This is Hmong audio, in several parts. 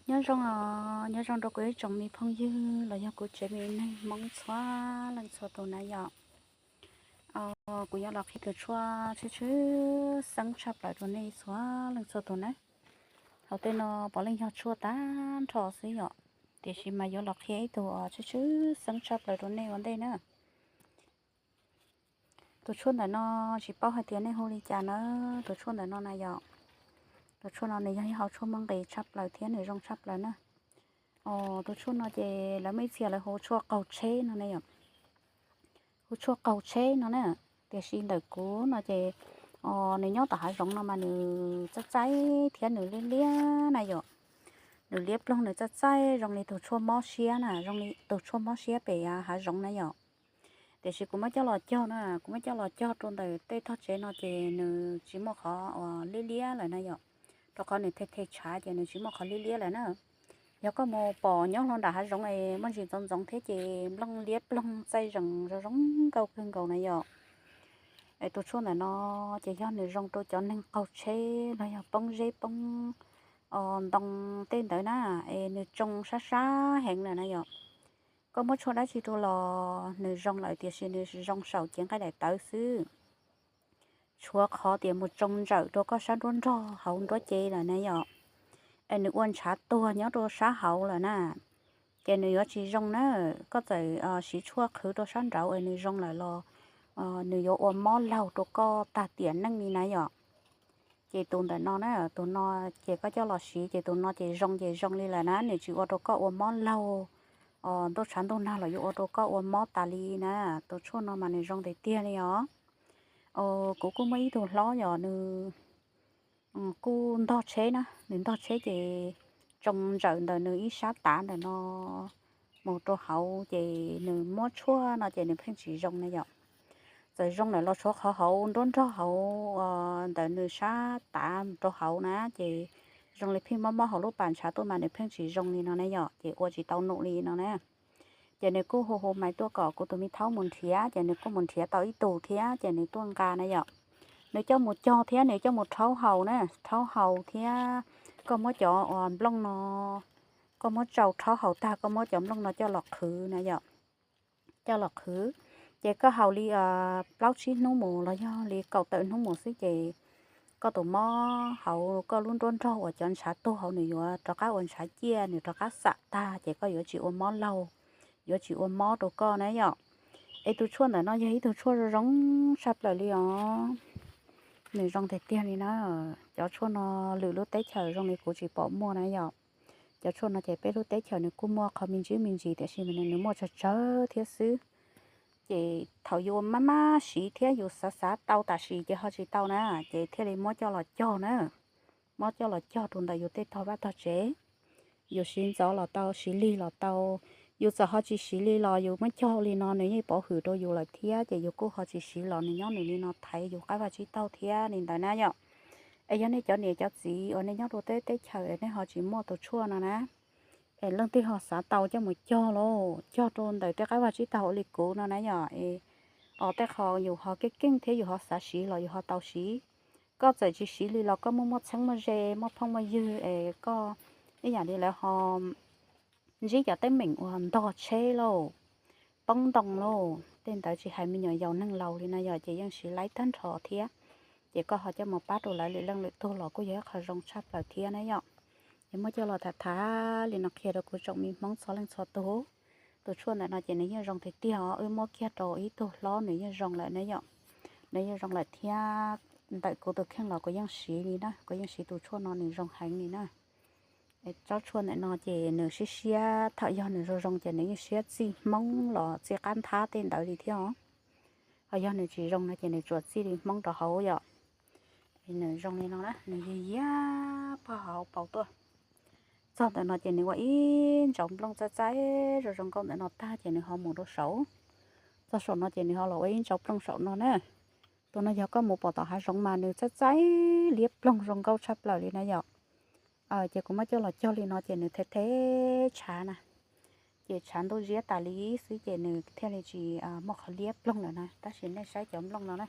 Nyob zoo os, nyob zoo rau kuv ib tsoom me phooj ywg los yog kuv tsev me neeg Hmoob txhua leej txhua tus na yom. Kuv yuav los qhia tus tshuaj tshwj tshwj xeeb tshaj plaws rau nej txhua leej txhua tus na. Hauv tej no puav leej yog tshuaj tag nrho xwb yom, tiam sis mas yuav los qhia ib tug tshwj tshwj xeeb tshaj plaws rau nej ua ntej na. Tus tshuaj ntawm no tsis paub hais tias nej hu li cas na. Tus tshuaj ntawm no na yom, tus tshuaj no nws yog ib hauv tshuaj muaj nqis tshaj plaws thiab nws zoo tshaj plaws na. Tus tshuaj no ces lawv muaj ib txhia lawv hu tshuaj qaug tsheb no ne yom, hu tshuaj qaug tsheb no na. Tiam sis ntawm kuv no ces nws nyob tom hav zoov no mas nws txaij txaib thiab nws liab liab na yom. Nws liab ploog, nws txaij txaib zoo li tus tshuaj mob siab na, zoo li tus tshuaj mob siab pem hav zoov na yom. Tiam sis kuv muab coj los cog na, kuv muab coj los cog rau ntawm tej tog tsev no ces nws tsis muaj qhov uas liab liab lawm na yom, rau qhov nws the the tshav ces nws tsis muaj qhov liab liab lawm na. Yog koj mus pom nyob hlo nram hav zoov es muaj ntsis ntxoov ntxoov thiab ces nplooj liab ploog txaij zees zoo zoo nkauj kawg nkaus na yom. Es tus tshuaj ntawm no ces yog nws zoo rau cov neeg qaug tsheb los yog poob zeb poob ntoo tej ntawd na, es nws tsoo sab sab heev lawm na yom. Koj muab tshuaj dab tsi rau los nws zoo lawm, tiam sis nws zoo saum cev nqaij daim tawv xwb. Tshuav qhov tias mus tsoo ntsawm rau koj sab nruab nrog hauv nruab cev lawm na yom, es nws ua ntshav tuag nyob rau sab hauv lawm na, ces nws yuav tsis zoo na. Koj txawm siv tshuaj qhwv rau sab nraud es nws zoo lawm los nws yuav ua mob laug rau koj tag tiam neej li na yom. Ces tus ntawm no na, tus no ces koj coj los siv ces tus no ces zoo ces zoo li lawm na, nws tsis ua rau koj ua mob laug ntuj tshav ntuj nag los yuav ua rau koj ua mob tas li na. Tus tshuaj no mas nws zoo tiag tiag li os. Kuv kuj muaj ib tug hlob yom, nws kuj ntog tsheb na, nws ntog tsheb ces tsoo ntsawm ntawm nws ib sab tav ntawm no mus rau hauv ces nws muab tshuaj no ces nws pheej tsis zoo na yom. Txawm zoo lawm los tshuav qhov hauv nruab nrog hauv ntawm nws sab tav rau hauv na ces zoo li pheej mob mob hauv lub pas ntshav tuaj mas nws pheej tsis zoo li no na yom, ces ua tsis tau num li no na. Ces nws kuj hu hu maiv tuaj kom kuv tus me thaub mus nrhiav, ces nws kuj mus nrhiav tau ib tug thiab ces nws tuaj nqa na yom. Nws coj mus cog thiab nws coj mus rhaub haus na, rhaub haus thiab koj muab cov uas nplooj no, koj muab tsau rhaub haus tag koj muab cov nplooj no coj los qhwv na yom. Coj los qhwv ces koj haus li plaub tsib hnub mus los yog li kaum tawm hnub mus xwb ces koj tus mob hauv koj lub nruab nrog uas cov ntshav tuag hauv nws yuav rov qab ua ntshav ciaj, nws rov qab xam tag ces koj yuav tsis ua mob laug, yuav tsis ua mob rau koj na yom. Es tus tshuaj ntawm no yog ib tug tshuaj zoo zoo tshaj plaws li os. Nws zoo tiag tiag li na. Cov tshuaj no lwm lub teb chaws zoo li kuv tsis pom muaj na yom. Cov tshuaj no ces peb lub teb chaws nws kuj muaj qhov me ntsis me ntsis tiam sis mas nws muaj tsawg tsawg thiab xwb. Ces thaum yus maj maj siv thiab yus xav xav tau tam sim ces ho tsis tau na, ces thiaj li muab coj los cog na. Muab coj los cog rau ntawm yus tej tog vaj tog tsev. Yus siv ntxov los tau, siv lig los tau. Yus txawm ho tsis siv li los yus muab cog li no nws yeej pov hwm rau yus lawm thiab ces yus kuj ho tsis siv los nws nyob nws li no thaiv yus qab vaj tsib taug thiab li ntawd na yom. Es yog nej cov niam cov txiv uas nej nyob rau teb teb chaws nej ho tsis muaj tus tshuaj no na, es leej twg ho xav tau coj mus cog lauj, cog rau ntawm tej qab vaj tsib taug ua li kuv no na yom. Es os, tej qho yus ho keej keej thiab yus ho xav siv los yus ho tau siv. Koj txawm tsis siv li los koj muaj muaj txheeb muaj ze, muaj phooj muaj ywg es koj ib yam li lawv ho ntsib cov teeb meem uas ntog tsheb lauj, poob ntoo lauj, tej ntawd tsis hais me nyuam yaus neeg laus li na yom, ces yeej siv laib tag nrho thiab. Ces koj ho coj mus pab rau lawv lwm leej lwm tug los kuj yog ib qho zoo tshaj plaws thiab na yom. Ces muab coj los tham tham li no qhia rau kuv tsoom me Hmoob txhua leej txhua tus. Tus tshuaj ntawm no ces nws yeej zoo tiag tiag os, wb muab kiag rau ib tug hlob nws yeej zoo lawm na yom. Nws yeej zoo lawm thiab, ntawm kuv tus kheej los kuv yeej siv li na, kuv yeej siv tus tshuaj no nws zoo heev li na. Tsob tshuaj ntawm no ces nws siab siab, thaum yog nws zoo zoo ces nws yeej siab txij hmoob los txij qab nthab tej ntawd li thiab os. Ho yog nws tsis zoo no ces nws tsuas txij li hmoob rau hauv yom. Nws zoo li no na, nws yiag yiag pog hauv paus tuaj. Txog ntawm no ces nws ua ib ntsauv nplooj txaij txaij zoo zoo nkauj ntawm no tag ces nws ho mus rau saud. Txog saum no ces nws ho los ua ib ntsauv nplooj saum no na. Tus no yog koj mus pom tom hav zoov mas nws txaij txaij liab ploog zoo nkauj tshaj plaws li na yom. Ces kuv muab coj los cog li no ces nws the the tshav na, ces tshav ntuj ziab tas li xwb ces nws thiaj li tsis muaj qhov liab ploog lawm na. Tab sis nej saib cov nplooj no na,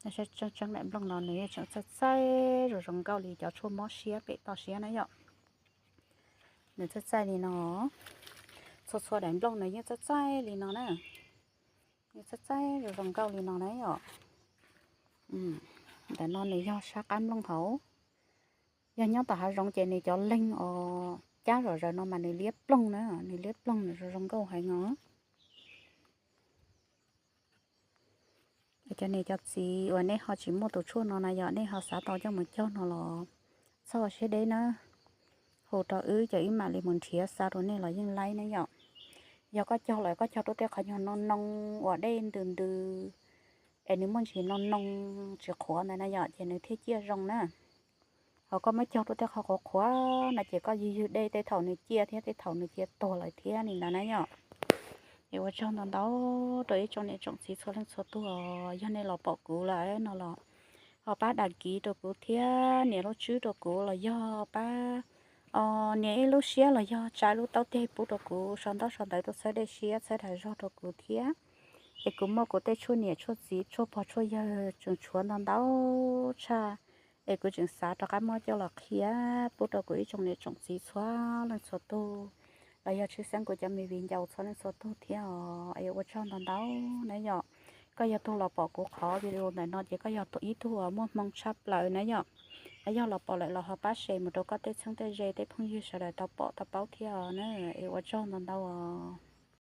nej saib tseeb tseeb daim nplooj no nws yeej tseem txaij txaij zoo zoo nkauj li cov tshuaj mob siab pem toj siab na yom. Nws txaij txaij li no, txhua txhua daim nplooj nws yeej txaij txaij li no na, yeej txaij txaij zoo zoo nkauj li no na yom. Ntawm no nws yog sab qab nplooj hauv. Yog nyob tom hav zoov ces nws cov leeg os cab zom zaws no mas nws liab ploog na, nws liab ploog nws zoo zoo nkauj heev os. Cov niam cov txiv uas nej ho tsis muaj tus tshuaj no na yom, nej ho xav tau coj mus cog no los txhob siab deb na, hu rau wb ces wb mam li mus nrhiav xa rau nej los yeej laib na yom. Yog koj cog lawm koj cog rau tej qhov nyuag noo noo uas dej ntws ntws es nws muaj ntsis noo noo tsis qhuav ntawd na yom, ces nws thiaj ciaj zoo na. Ho koj muab cog rau tej qhov qhuav qhuav no ces koj ywg ywg dej tej thaum nws ciaj thiab tej thaum nws cia tuag lawm thiab li ntawd na yom. Es ua tsaug ntau ntau rau ib tsoom niam tsoom txiv txhua leej txhua tus, yog nej los pom kuv lawm no los ho pab dag kiv rau kuv thiab nias lub tswb rau kuv los yog pab nias ib lub siab los yog tsa lub taub teg pub rau kuv sau ntaub sau ntawv tuaj txhawb dej siab txhawb dag zog rau kuv thiab. Es kuv muaj kuv tej tshuaj niam tshuaj txiv tshuaj pog tshuaj yawg tseem tshuav ntau ntau tshaj, es kuv tseem xav rov qab muab coj los qhia pub rau kuv ib tsoom niam tsoom txiv txhua leej txhua tus, los yog tshwj xeeb kuv cov me viv ncaus txhua leej txhua tus thiab os. Es ua tsaug ntau ntau na yom. Koj yog tug los pom kuv qhov video ntawm no ces koj yog ib tug uas muaj hmoo tshaj plaws na yom. Yog los pom lawm los ho pab share mus rau koj tej txheeb tej ze tej phooj ywg sawv daws tau pom tau paub thiab os na. Es ua tsaug ntau ntau os.